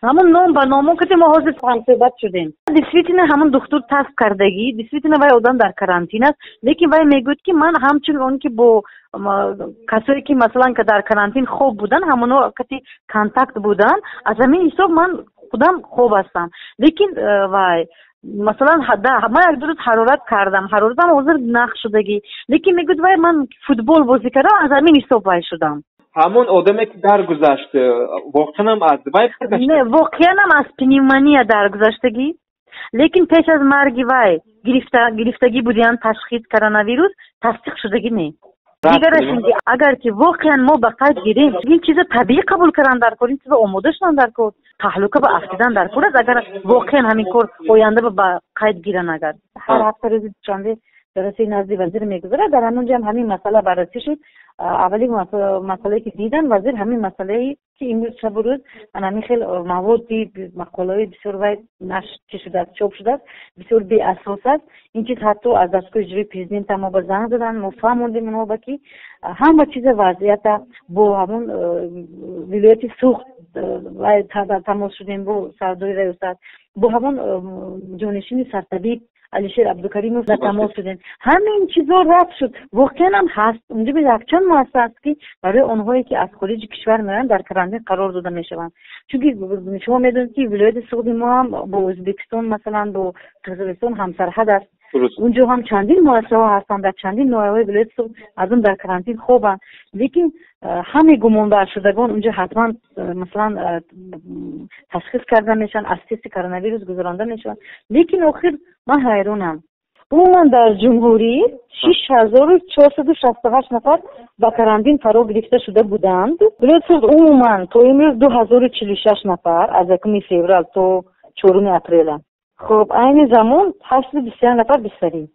Ҳамун ном ба номо кати мо ҳозир ҳамсӯҳбат шудем. Действительно, ҳамун духтур тест кардагӣ, действительно, вай одам дар карантин аст, лекин вай мегӯяд, ки ман ҳамчун он ки бо касое ки, масалан, дар карантин хоб буданд, ҳамоно кати контакт буданд, аз ҳамин ҳисоб ман худам хоб ҳастам. Лекин вай, масалан, ман як ду рӯз ҳарорат кардам, ҳароратам ҳозир нақ шудагӣ, лекин мегӯяд вай, ман футбол бозӣ кардам, аз ҳамин ҳисоб вай шудам. Ҳамон одаме ки даргузашт, воқеанам аз вай? Не, воқеанам аз пневмония даргузаштагӣ, лекин пеш аз марги вай гирифтагӣ будиян ташхис, коронавирус тасдиқ шудагӣ не. Дигараш ин ки агар ки воқеан мо ба қайд гирем, ин чиза табиӣ қабул кардан дар кор, ин чиза омода шудан дар кор, таҳлука ба афтидан дар кор аст, агар воқеан ҳамин кор оянда ба қайд гиран. Агар ҳар ҳафта рӯзи душанбе ҷаласаи назди вазир мегузарад, дар ҳамон ҷо ҳам ҳамин масъала баррасӣ шуд. Аввалин масъалае ки дидан вазир, ҳамин масъалае ки имрӯз шабу рӯз ан ҳамин хел маводи, мақолаҳои бисёр вай нашр чӣ шудааст, чоп шудааст, бисёр беасос аст ин чиз. Ҳатто аз дастгоҳи иҷроии президента мо ба занг заданд, мо фаҳмондем онҳо, ки ҳама чиза, вазъията бо ҳамон вилояти Суғд вай тамос шудем, бо сардори раёсат, бо ҳамон ҷонишини сартабиб Алишер Абдукаримов дар тамос шудем, ҳамин чизо рад шуд. Воқеан ҳам ҳаст, унҷо якчанд муассиса аст, ки барои онҳое ки аз хориҷи кишвар меоянд, дар карантин қарор дода мешаванд, чунки шумо медонед, ки вилояти Суғди мо ҳам бо Ӯзбекистон, масалан, бо Қирғизистон ҳамсарҳад аст. Унҷо ҳам чандин муассисаҳо ҳастанд, дар чандин ноҳияҳои вилояти Суғд мардум дар карантин хобанд, лекин ҳамаи гумонбаршудагон унҷо ҳатман, масалан, ташхис карда мешаванд, аз тести коронавирус гузаронда мешаванд. Лекин охир ман ҳайронам, умуман дар ҷумҳурӣ 6468 нафар ба карантин фаро гирифта шуда буданд. Вилояти Суғд умуман то имрӯз 2046 нафар, аз 1 феврал то 4 апрела. Хуб, айни замон 821 нафар бистарӣ.